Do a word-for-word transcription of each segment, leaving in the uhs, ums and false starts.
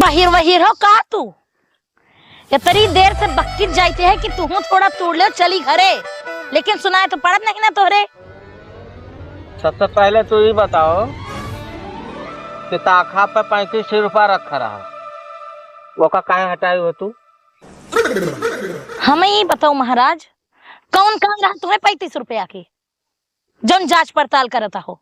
पहिर वहिर हो का तू? इतनी देर से बक्कित जाइते है कि तुहूँ थोड़ा तूड़ ले, चली घरे। लेकिन सुनाए तो पड़त नहीं ना तोहरे। सबसे पहले तू ई बताओ कि ताखा पे पैंतीस सौ रुपया रखा रहा, ओका काहे हटाई हो तू? हमें ई बताओ महाराज, कौन काम रहा तुम्हें पैंतीस रुपया के, जौन जांच पड़ताल करत हो?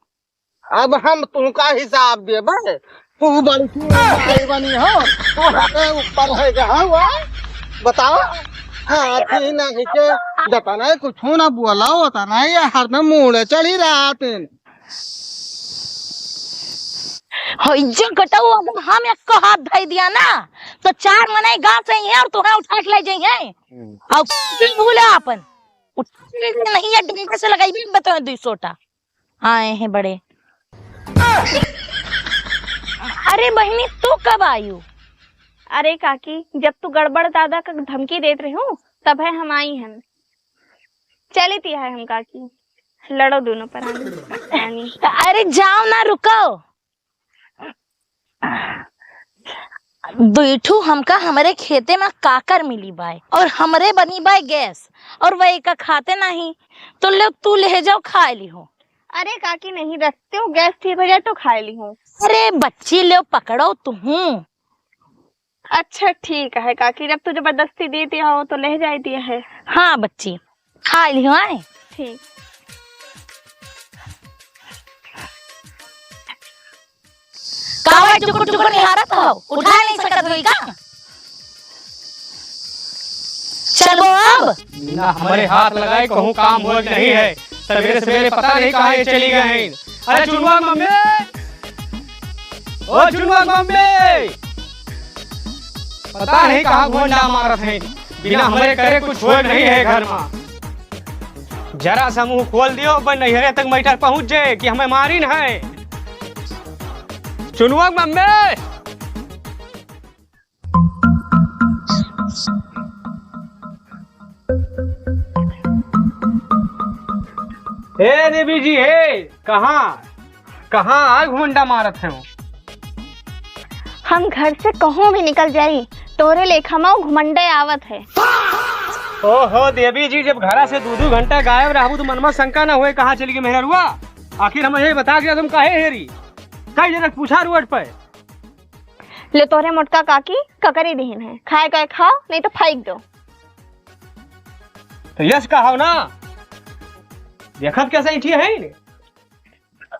अब हम तुमका हिसाब देबे, तू बड़की माई बनी हो, तू हमें ऊपर है जहाँ हुआ, बताओ। हाँ, ठीक नहीं के जतना कुछ ना बोला होता ना, ये हरदम मूड़े चढ़ी रहत हैं। हो, इज्जत घटाऊ, अगर हम एक को हाथ धई दिया ना, तो चार मनई गांव से ही हैं और तुम्हें उठा के ले जाई हैं। हम्म। और भूले आपन, उठा के ले जाई नहीं, ये डंडे से लगाई भी, बताओ, दुई सोटा आए हैं बड़े। अरे बहिनी, तू कब आयु? अरे काकी, जब तू गड़बड़ दादा का धमकी देत रही हूँ, तब है हम आई हन। चली ती है हम काकी, लड़ो दोनों परानी, परानी। अरे जाओ ना, रुको। दुई ठू हमका हमरे खेते में काकर मिली बाय और हमरे बनी बाय गैस और वह एका खाते नहीं, तो ले तू ले जाओ, खाए ली हो। अरे काकी, नहीं रखते हो, गैस ठीक हो जाए तो खाए ली हो। अरे बच्ची, ले पकड़ो तुहूँ। अच्छा ठीक है काकी, जब तू जबरदस्ती देती हो तो ले जाए दिए है। हाँ बच्ची, खाए ली हो, आए। ठीक। का भाई टुकुर टुकुर निहारत हो? उठा नहीं सकत होई का? चलबो अब? बिना हमरे हाथ लगाए कहूँ काम होत नहीं है। सवेरे सवेरे पता नहीं कहाँ ये चली गए हैं। अरे चुनुआ मम्मी, ओ चुनुआ मम्मी, पता नहीं कहाँ घोंडा मारत हैं। बिना हमरे करे कुछ होए नहीं है घर में। जरा सा मुंह खोल दियो, बन नैहरे तक मैटर पहुंच जाए कि हमें मारिन है। चुनुआ मम्मी। ए देवी जी, हे, कहाँ, कहाँ आग घुमंडा मारत है? हम घर से कहूँ भी निकल जाई, तोरे लेखा मऊ घुमंडे आवत है। ओहो देवी जी, जब घरा से दू दू घंटा गायब रहबू तो मनमा शंका ना होए कहाँ चली गई मेहरुआ। आखिर हम ये बता गया तुम काहे हेरी? कई जगह पूछा रोड पे। ले तोरे मोटका काकी ककरी दिहिन है, खाए के खाओ, नहीं तो फेंक दो। तो यस कहाओ ना, देखत कैसे इठी है ने?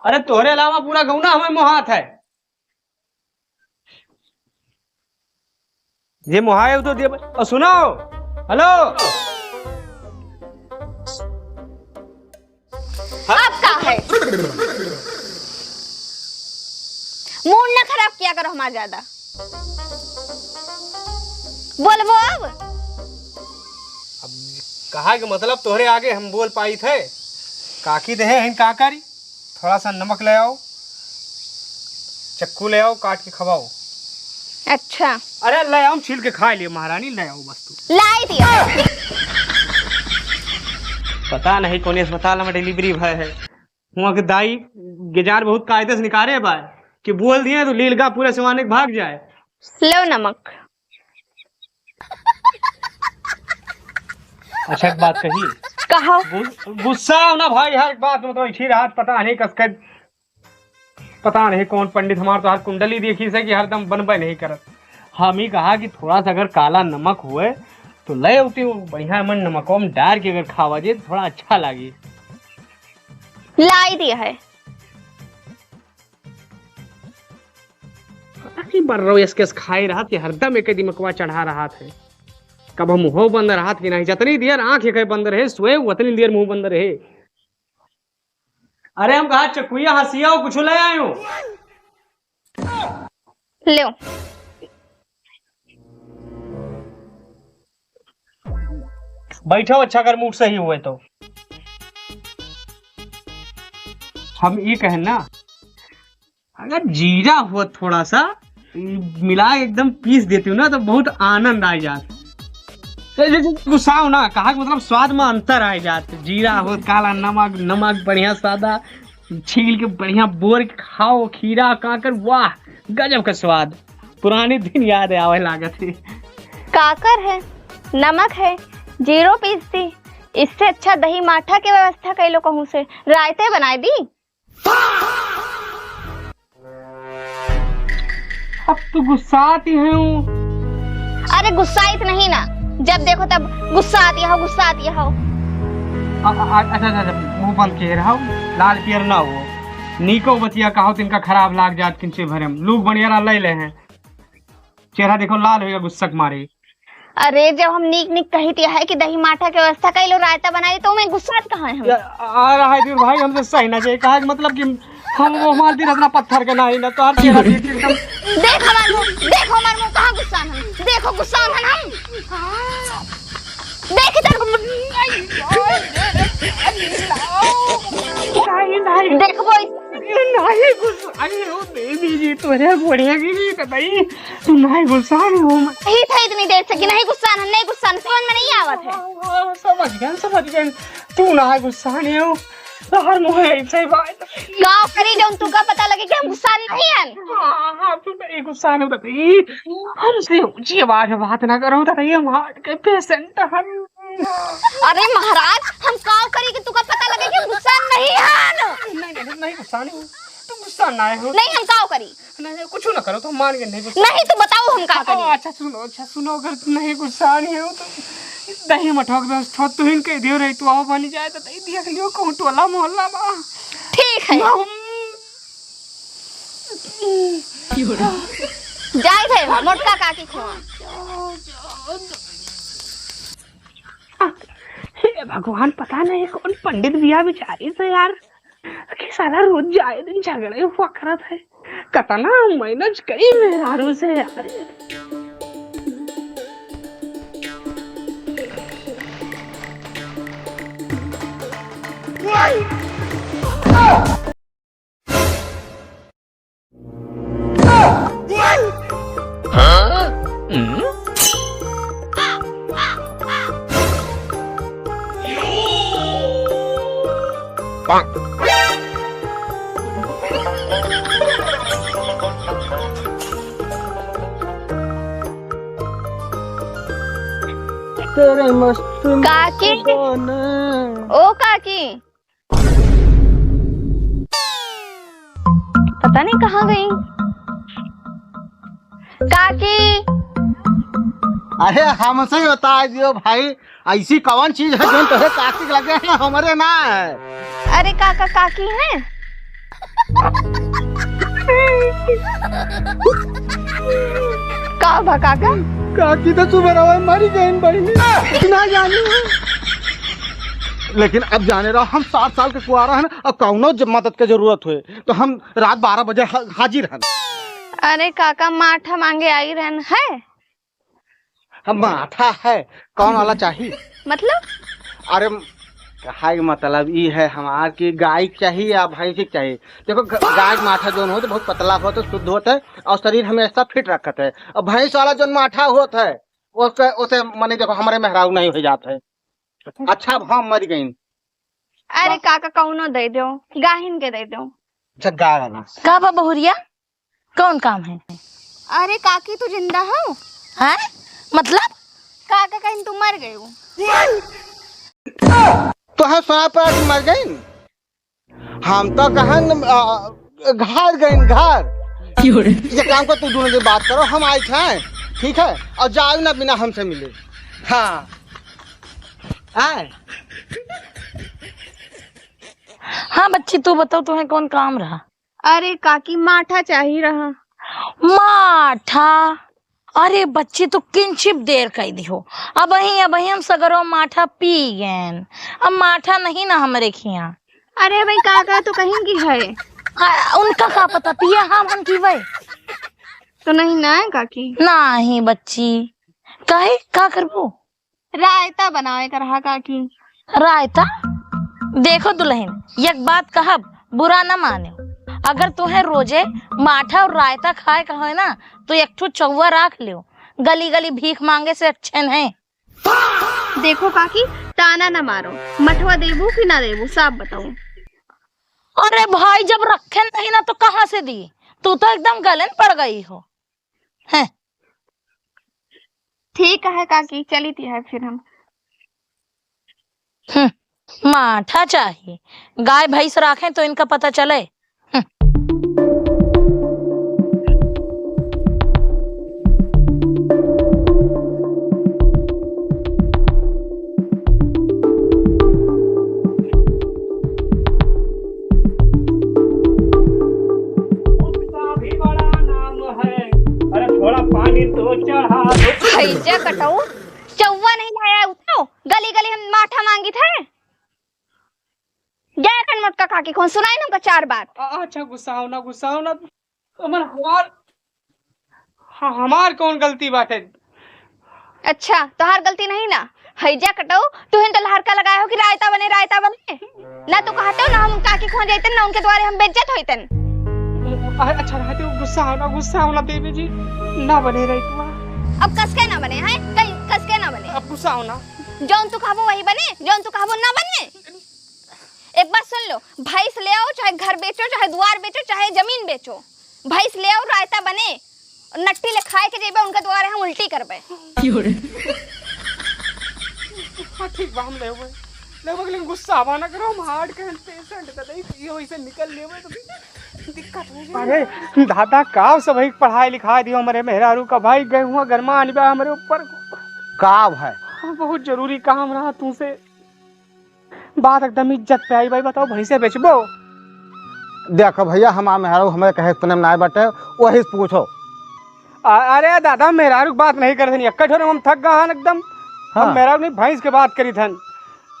अरे तोहरे अलावा पूरा गौना हमें मोहात है। जे मोहाए तो दे। और सुनो, हेलो, अब का है? मूड ना खराब किया करो हमारा ज्यादा। बोलबो अब। अब कहा के मतलब तोहरे आगे हम बोल पाई थे? काकी देहे हैं का करी? थोड़ा सा नमक ले आओ, चक्कू ले आओ, काट के खवाओ। अच्छा। अरे ले आओ, छील के खा लियो महारानी, ले आओ बस तू। लाई दिया। पता नहीं कौन अस्पताल में डिलीवरी भय है। वहाँ के दाई गेजार बहुत कायदे से निकारे बा कि बोल दिए तो लीलगा पूरे सिवाने के भाग जाए। लो नमक। अच्छा, एक बात कही। कहो। गु-, गुस्सा हो ना भाई, हर बात में तो ऐसी रात पता नहीं कस कर, पता नहीं कौन पंडित हमार तो हर कुंडली देखी से कि हरदम बनबे नहीं करत। हम ही कहा कि थोड़ा सा अगर काला नमक हुए तो ले होती हूँ, बढ़िया मन नमकों में डाल के अगर खावा जे तो थोड़ा अच्छा लागी। लाई दिया है। अरे बर्रो यस केस खाए रहत कि हरदम एक दिमकवा चढ़ा रहत है। कब मुँहो बंद रहत कि नहीं, जतनी देर आँख एक बंद रहे, सोए उतनी देर मुँह बंद रहे। अरे हम कहा चकुइया हंसिया हो, कुछ ले आयो। लो। बैठो, अच्छा अगर मूड सही हुए तो। हम ई कहेन ना, अगर जीरा हो थोड़ा सा, ई मिला के एकदम पीस देती हूँ ना, तो बहुत आनंद आ जात। तो ये जो गुस्साओ ना, कहा कि मतलब स्वाद में अंतर आ जात। जीरा हो, काला नमक, नमक बढ़िया सादा, छील के बढ़िया बोर के खाओ, खीरा, काकर, वाह, गजब का स्वाद। पुरानी दिन याद आवे लागत है। काकर है, नमक है, जीरो पीस दी। इससे अच्छा दही माठा के व्यवस्था कइ लो कहूँ से, रायते बनाए दी। अब तू गुस्सात ही है। अरे गुस्साइत नहीं ना, जब देखो तब गुस्सात ही हो, गुस्सात ही हो। अ-, अ-, अच्छा, अच्छा, अच्छा, मुंह बंद किए रहो, लाल पियर ना हो। नीको बतिया कहो, तिनका खराब लाग जात, किंचे भरे में। लोग बढ़िया ना ले ले हैं। चेहरा देखो, लाल होइगा गुस्सा के मारे। अरे, जब हम नीक नीक कहित है कि दही माठा के व्यवस्था कइ लो, रायता बनाई, तो मैं गुस्सात कहाँ है हम? या, आ रहा है दूर भाई, हमसे सही ना जाए, कहा कि मतलब कि हम वो मार दिन अपना पत्थर के ना ही ना, तो हर चेहरा देख के एकदम देख हमार मुंह, देखो हमार मुंह, कहाँ गुस्सा हम? देखो गुस्सा हम हम। देख इधर। नहीं, नहीं। देखबो इस नहीं गुस्सा, अरे ओ देवी जी, तोरे गोड़िया गिरी तो नहीं, तू नहीं गुस्सा नहीं हो। नहीं था इतनी देर से कि नहीं गुस्सा नहीं, नहीं गुस्सा नहीं, समझ में नहीं आवत है। हाँ, हाँ, समझ गए, समझ गए, तू नहीं गुस्सा नहीं हो। तोहर मुँह ऐसे बात। का करी जौन तुका पता लगे कि हम गुस्सा नहीं हन। हाँ, हाँ, तू नहीं गुस्सा नहीं बताई। हमसे ऊंची आवाज में बात ना करो, बताई हम heart के patient हन। अरे महाराज, हम का करी कि तुका पता लगे कि हम गुस्सा नहीं हन। नहीं, नहीं, नहीं गुस्सा नहीं हो। तुम गुस्सा ना हो। नहीं, हम का करी? नहीं, नहीं, कुछ ना करो, तुम मान के नहीं गुस्सा। नहीं, तो बताओ हम का हाँ, करी? अच्छा सुनो, अच्छा सुनो, अगर नहीं गुस्सा नहीं हो तो दही मठा के व्यवस्था तुहिन कह दियो रही, तू आओ बनी जाए तो दही देख लियो कहूँ टोला मोहल्ला बा। ठीक है। ना, हम जाए थे मोटका काकी खोआ। हे भगवान, पता नहीं कौन पंडित बिया बिचारी से यार, कि साला रोज जाए दिन झगड़े हुआ करत है। कतना manage करी मेहरारू से यार। तेरे मस्त काकी। मस्त गाना। ओ काकी। पता नहीं कहाँ गई। काकी। अरे हमसे ही बता दियो भाई, ऐसी कौन चीज है जो तोरे काकी के लगे है, हमरे ना है। अरे काका काकी हैं? का बा काका? काकी तो सुबह रवा मरी गई बहनी, ना जानी। लेकिन अब जाने रहो, हम साठ साल के कुआरा है ना, अब कौनो ज-, मदद के जरूरत हुए तो हम रात बारह बजे हा-, हाजिर हन। अरे काका, माठा मांगे आई रहन है। हम माठा है, कौन वाला चाहिए? मतलब? अरे, कहा के मतलब ई है हमार कि गाय के चाहिए या भैंस के चाहिए। देखो, ग-, गाय के माठा जौन होत है, बहुत पतला होत है, शुद्ध होत है और शरीर हमेशा fit रखत है। और भैंस वाला जौन माठा होत है, ओसे, ओसे मने देखो, हमरे मेहरारू नहीं हो जात है। अच्छा, अब हम मर गइन। अरे वाह। काका, कौनो दे दो, गाहिन के दे दो। अच्छा, गाय वाला। का बा बहुरिया, कौन काम है? अरे काकी, तू जिंदा हो? हैं? मतलब? काका, कहीं तू मर गए हो? तो है सांप आके मर गइन? हम तो कहन, आ, घर गइन, घर। क्यों रे? ये काम को तू दोनों जे बात करो, हम आए थे, ठीक है? और जाओ ना बिना हमसे मिले। हाँ। आए। हाँ बच्ची, तू बताओ, तुम्हें कौन काम रहा? अरे काकी, माठा चाही रहा। माठा? अरे बच्ची, तू किंचित देर कह दिहो। अबहीं, अबहीं हम सगरो माठा पी गएन। अब माठा नहीं ना हमरे खियाँ। अरे भाई, काका तो कहीं की है। आ, उनका का पता, पिया हम हन की वै। तो नहीं ना है काकी? नहीं बच्ची। काहे, का करबो? रायता बनावे का रहा काकी। रायता? देखो दुलहिन, एक बात कहब, बुरा न मान्यो। अगर तुहें रोजे माठा और रायता खाए का होए ना, तो एक ठो चौवा राख लियो। गली गली भीख मांगे से अच्छे नहीं। देखो काकी, ताना न मारो, मठवा देबू कि ना देबू, साफ बताओ। अरे भाई, जब रखे नहीं ना तो कहाँ से दी? तू तो एकदम गलन पड़ गई हो। हैं। ठीक है काकी, चलित है फिर हम। हम्म, माठा चाही, गाय भैंस राखें तो इनका पता चले। हम्म। उसका भी बड़ा नाम है। अरे थोड़ा पानी तो चढ़ा दो। हैजा कटऊ, चौवा नहीं लाया उतरो, गली गली हम माठा मांगित है। जा एखन मोटका काकी खोन सुनाई ना हमका चार बात। आ, अच्छा, गुस्साओ ना, गुस्साओ ना। हमार, हमार, ह-, हमार कौन गलती बाटे? अच्छा, तोहार गलती नहीं ना। हैजा कटऊ, तू हिन तो लहरका लगाए हो कि रायता बने, रायता बने। ना तू कहते हो, ना हम काकी खोन जाइतन, ना उनके द्वारे हम बेइज्जत होइतन। अ-, अच्छा, रहते हो, गुस्साओ ना, गुस्साओ ना देवी जी, ना बने रही तू। अब कसके ना बने, हैं? कहीं कसके ना बने। अब गुस्साओ ना। जौन तू कहबो वही बने, जौन तू कहबो ना बने। एक बात सुन लो, भैंस ले आओ, चाहे घर बेचो, चाहे दुआर बेचो, चाहे जमीन बेचो, भैंस ले आओ, रायता बने, नट्टी ले खाए के जेबे, उनके द्वारे हम उल्टी करबे। की हो रे? हाँ, ठीक बा, हम लेबे, लेबे, लेकिन गुस्सा आवा ना करो, हम hard के patient त नहीं, ये वैसे निकल लेबे तो दिक्कत हो जाए। अरे दादा, का सब है पढ़ाई लिखाई दियो हमरे मेहरारू का, भाई गए हुआ गरमा आनी बा हमरे ऊपर। का भाई? हाँ, बहुत जरूरी काम रहा तुमसे। बात एकदम इज्जत पे आई भाई, बताओ भैंसे बेचबो? देखो भैया, हमार मेहरारू हमें कहे सुने में ना बाटे, वही से पूछो। अ-, अरे दादा, मेहरारू की बात नहीं करते नहीं, एक्का ठोरे हम थक गए हैं एकदम। हाँ। हम मेहरारू नहीं, भैंस के बात करी थन।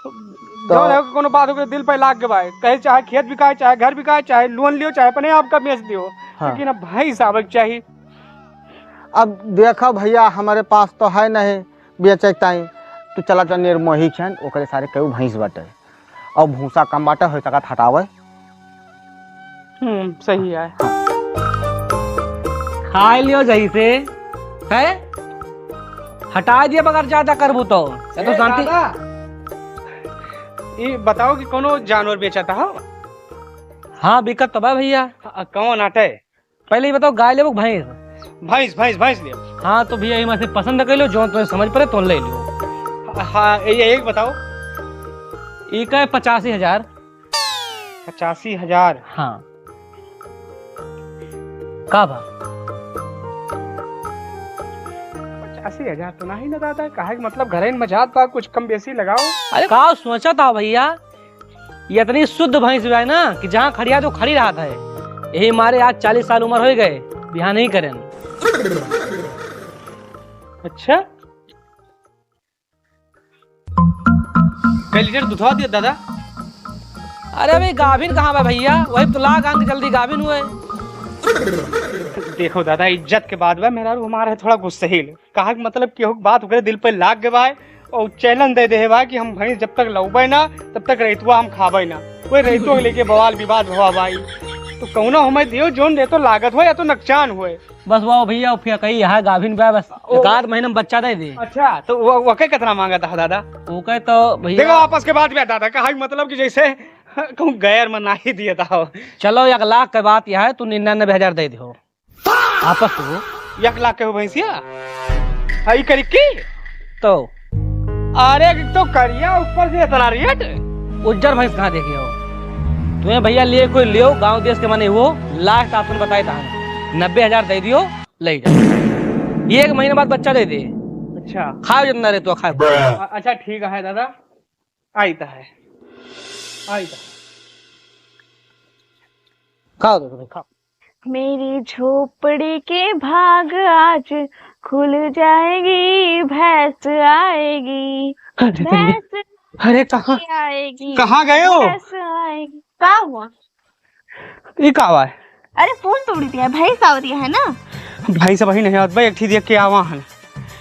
तो जौन है, कोनो बात ओकरे दिल पे लाग के भाई, कहे चाहे खेत बिकाए, चाहे घर बिकाए, चाहे loan लियो, चाहे अपने आप का बेच दियो, हाँ। लेकिन अब भैंस आवे के चाहिए। अब देखो भैया, हमारे पास तो है नहीं, बेचे के ताई, तू चला जा निर्मोही छन, ओकरे सारे केहू भैंस बाटे। और भूसा कम बाटे, हो सकत हटावे। हम्म, सही है। खाए लियो जैसे, है? हटा दिए बगैर ज्यादा करबू तो। या तो ए, शांति। दादा, ई बताओ कि कोनो जानवर बेचत हो? हाँ, बिकत तो बा भैया। हाँ, कौन आटे? पहले ये बताओ, गाय लेबो कि भैंस? भैंस, भैंस, भैंस लेब। हाँ, तो भैया, ये में से पसंद कर लो, जो तुम्हें समझ पड़े, तो ले लो। हाँ, ये एक बताओ। ई का है पचासी हजार। पचासी हजार? हाँ। का बा? पचासी हजार तो नहीं ना दादा, काहे के मतलब घरे में जात बा, कुछ कम बेसी लगाओ। अरे का सोचत हो भैया, ये इतनी शुद्ध भैंस है ना कि जहाँ खड़िया तो खड़ी रहत है। यही मारे आज चालीस साल उम्र हो गए, बिहान ही करें। अच्छा, कै लीटर दूधवा दिया दादा? अरे भाई, गाभिन कहाँ बा भैया? वही तो लाग आंग जल्दी गाभिन हुए। देखो दादा, इज्जत के बात बा, मेहरारू हमार है थोड़ा गुस्सैल। कहा के मतलब केहू के बात ओकरे दिल पे लाग गए बा, और challenge दे दे बा कि हम भैंस जब तक लौबे ना, तब तक रैतुआ हम खाबे ना। वही रैतुआ के लेके बवाल विवाद हुआ भाई। तो कौनो हमें दियो, जोन रैतो लागत हो या तो नकसान हुए। बस वाह भैया, फिर कही यहाँ गाभिन बा, बस ओ, एक आध महीना में बच्चा दे दे। अच्छा, तो वो, वो के कितना मांगा था दादा? ओके तो भैया देखो, आपस के बात में दादा, कहा के मतलब कि जैसे कहूँ गैर में ना ही दिया था। चलो, एक लाख के बात यह है, तू निन्यानवे हजार दे दो। आपस हो। एक लाख के हो भैंसिया? हई करी की? तो? अरे, एक तो करिया, ऊपर से इतना रेट। उज्जर भैंस कहाँ देखे हो? तुम्हें भैया लिए कोई लियो, गांव देश के माने हो, last option बताए था। नब्बे हजार दे दियो, ले जाओ। ये एक महीने बाद बच्चा दे दे। अच्छा। खाओ जितना रहे तो खाओ। अ-, अच्छा, ठीक है दादा। आई तो है। आई तो है। खाओ दादा भाई, खाओ। मेरी झोपड़ी के भाग आज खुल जाएगी, भैंस आएगी, अरे, भैंस अरे, कहाँ, आएगी, कहाँ गए हो? भैंस आएगी। का हुआ? ये का हुआ है? अरे, फोन तोड़ दिया, भैंस आवत है ना? भैंस वही नहीं आवत बा, एक ठी देख के आवा हन।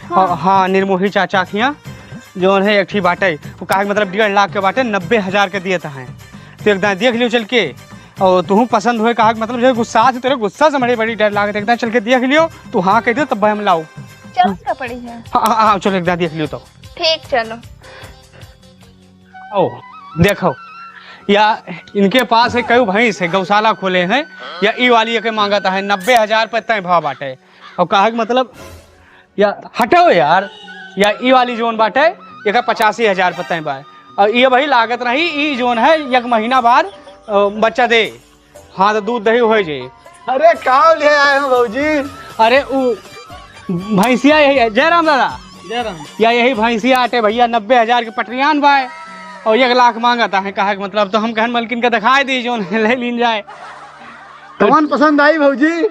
हाँ। और हाँ, निर्मोही चाचा खिया, जौन है एक ठी बाटे, वो कहा के मतलब डेढ़ लाख के बाटे, नब्बे हजार के दिए हैं। तो एक दाएं देख लियो चल के, और तुहूँ पसंद होए, कहा के मतलब जो गुस्सा से, तेरे गुस्सा से मरे बड़ी डर लागत, एक दाएं चल के देख लियो, तू हाँ कह दियो तब हम लाओ। चल का पड़ी है? हाँ, हाँ, हाँ, चलो एक दाएं देख लियो तो। ठीक, चलो। ओ, देखो, या इनके पास है कई भैंस है, गौशाला खोले हैं, या ई वाली के मांगत है, नब्बे हजार पे तय भाव बाटे। और कहा कि मतलब, या हटो यार, या ई वाली जोन बाटे, एकर पचासी हजार पता है बा। और ये भाई लागत रही, ई जोन है, एक महीना बाद, अ, बच्चा दे। हाँ, तो दूध दही हो जाए। अरे, का ले आए हो भौजी? अरे, उ भैंसिया यही है। जय राम दादा। जय राम। या यही भैंसिया आटे भैया, नब्बे हजार के पटरियान बाय और एक लाख मांगत है। कहा कि मतलब, तो हम कहन मलकिन का दिखाई दी, जोन ले लीन जाए। कौन पसंद आई भौजी?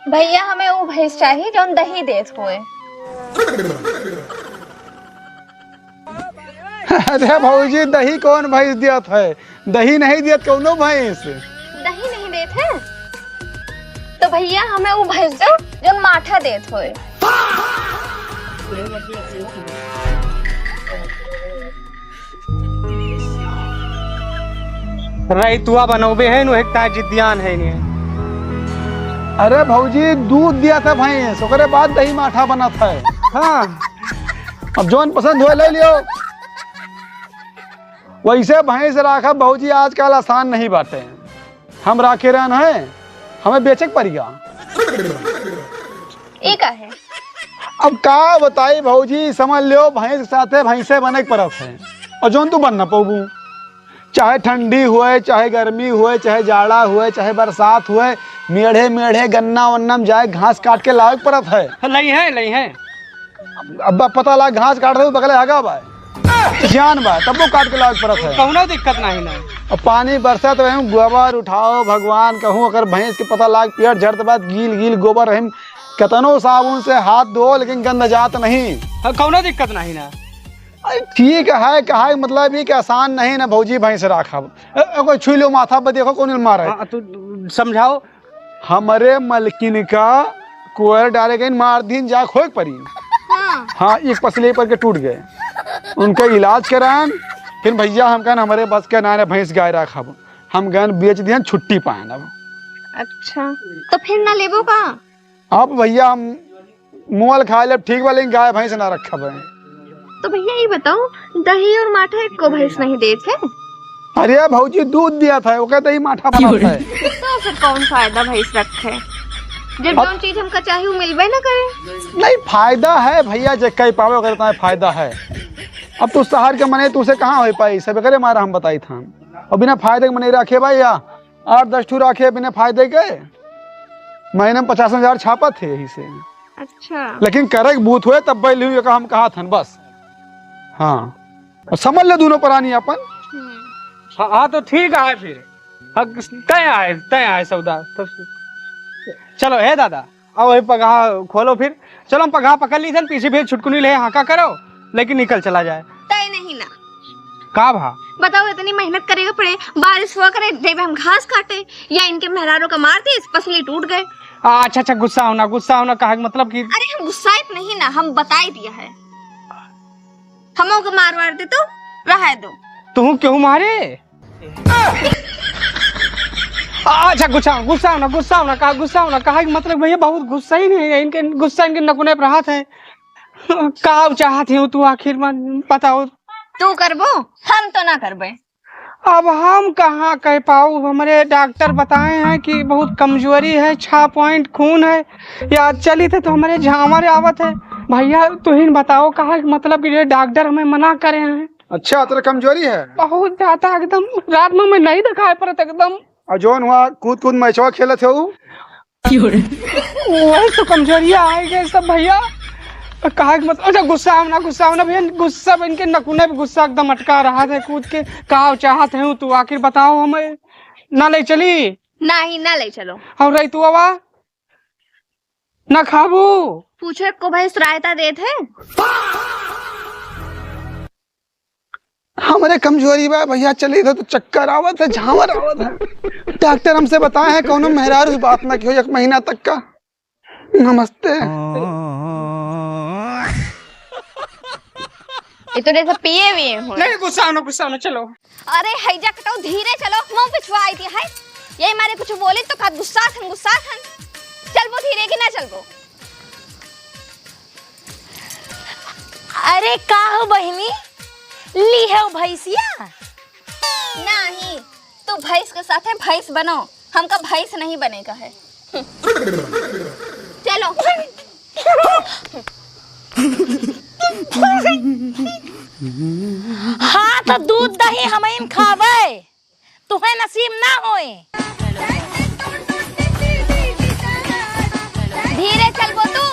भैया, हमें वो भैंस चाहिए, जोन दही देत होए। अरे भौजी, दही कौन भैंस दियत है? दही नहीं दियत कौनो भैंस। दही नहीं देत है? तो भैया, हमें वो भैंस दो, जो माठा देत होए। रईतुआ बनौबे है, नु एक ताय जिद्दियान है ने। अरे भौजी, दूध दियत है भैंस, ओकरे बाद दही माठा बनत है। हाँ। अब जौन पसंद होए, ले लियो। वैसे भैंस राखब भौजी आजकल आसान नहीं बाटे। हम राखे रहन है, हमें बेचे के परिया। ई का है? अब का बताई भौजी, समझ लियो भैंस के साथे भैंसे बने के परत है। और जौन तू बन ना पौबू, चाहे ठंडी हुए, चाहे गर्मी हुए, चाहे जाड़ा हुए, चाहे बरसात हुए, मेढ़े मेढ़े गन्ना वन्ना में जाए घास काट के लावे के परत है। लई है, लई है। अब पता लाग घास काट रहे बगले हगा बा, जान बा, तब वो काट के लावे के परत है। कौनो दिक्कत नहीं ना। अब पानी बरसत रहे, गोबर उठाओ, भगवान कहूँ अगर भैंस के पता लाग पेट झड़त बा, गील गील गोबर रहे, केतनो साबुन से हाथ धो लेकिन गंध जात नहीं। हाँ, कौनो दिक्कत नहीं ना। अरे ठीक है, कहा है मतलब ये कि आसान नहीं ना भौजी भैंस राखब। ए, ए, कोई छुई लो माथा पे, देखो कौन मारे। हाँ, तू समझाओ। हमरे मलकिन का कोयर डारे गइन, मार दीन जा खोए के परी। हाँ। हाँ, एक पसली पर के टूट गए। उनका इलाज करान, फिर भैया हम कहन हमरे बस के ना, ना भैंस गाय राखब। हम गन बेच दिहन, छुट्टी पाएन अब। अच्छा, तो फिर ना लेबो का? अब भैया हम मोल खा लेब, ठीक बा, लेकिन गाय भैंस ना रखब है। तो भैया ये बताओ, दही और माठा एको भैंस नहीं देत है? अरे भौजी, दूध दियत है, ओके दही माठा बनत है। तो फिर कौन फायदा भैंस रखे, जब अब जौन चीज हमका चाही वो मिलबे ना करे। नहीं, फायदा है भैया, जे कह पावे ओकरे ताए फायदा है। अब तू शहर के मने, तू से कहाँ हो पाई, सब एकरे मारा हम बताई था। और बिना फायदे के मने राखे भाई, या आठ दस ठू राखे बिना फायदे के, महीने में पचास हजार छापत है यही से। अच्छा। लेकिन करे के बूथ हुए तब बैल हुई, हम कहा थन बस। हाँ, और समझ ले दोनों प्राणी अपन। हम्म। हाँ, हाँ, तो ठीक है फिर। हाँ, तय आए, तय आए सौदा। तो चलो, हे दादा, आओ, वही पगहा खोलो फिर। चलो, हम पगहा पकड़ ली थन, पीछे फिर छुटकुनी ले हाका करो, लेकिन निकल चला जाए। तय नहीं ना। का भा? बताओ, इतनी मेहनत करे के पड़े, बारिश हुआ करे, देवे हम घास काटे, या इनके मेहरारू का मार दी, पसली टूट गए। आ, अच्छा, अच्छा, गुस्सा होना, गुस्सा होना, कहा के मतलब कि अरे, हम गुस्साइत नहीं ना, हम बताई दिया है। हमो के मार वार दे तो रहा दो। तू क्यों मारे? आ, अच्छा, गुस्सा, गुस्सा होना, गुस्सा होना, कहा गुस्सा होना, कहा कि मतलब भैया बहुत गुस्सा ही नहीं है, इनके गुस्सा इनके नकुने पर हाथ है। का चाहत है तू आखिर में, बताओ। तू करबो, हम तो ना करबे। अब हम कहाँ कह पाऊ, हमरे डॉक्टर बताए हैं कि बहुत कमजोरी है, छह पॉइंट खून है, या चली थे तो हमरे झांवर आवत है। भैया तुहिन बताओ, कहा मतलब कि ये डॉक्टर हमें मना करे हैं। अच्छा, तेरा कमजोरी है? बहुत ज्यादा, एकदम रात में मैं नहीं दिखाई पड़त एकदम। और जौन हुआ कूद कूद मैचवा खेलत है उ? वही तो कमजोरिया आ गए सब भैया। कहा कि मतलब, अच्छा गुस्सा होना, गुस्सा होना भैया, गुस्सा बन के नकुने पे गुस्सा एकदम अटका रहा था कूद के। का चाहत है तू, आखिर बताओ हमें, ना ले चली? नहीं, ना ले चलो। और रही तू आवा ना खाबू? पूछे को भैंस रायता देत है? हमरे कमजोरी बा भैया, चली तो, तो चक्कर आवत है, झांवर आवत है। डॉक्टर हमसे बताए हैं कौनो मेहरारू से बात ना कियो एक महीना तक का। नमस्ते। ये तो जैसे पिए हुए हो। नहीं, गुस्सा ना, गुस्सा ना, चलो। अरे हैजा कटाऊ, धीरे चलो, मुंह पिछुआ आई थी है। यही मारे कुछ बोली तो का गुस्सा थन, गुस्सा थन। चलबो धीरे कि ना चलबो? अरे का हो बहिनी, ली है भैंसिया? नहीं, तू भैंस के साथे भैंस बनो, हमका भैंस नहीं बने का है। चलो। हाँ, तो दूध दही हमइन खावे, तुहे नसीब ना होए। धीरे चलबो तू,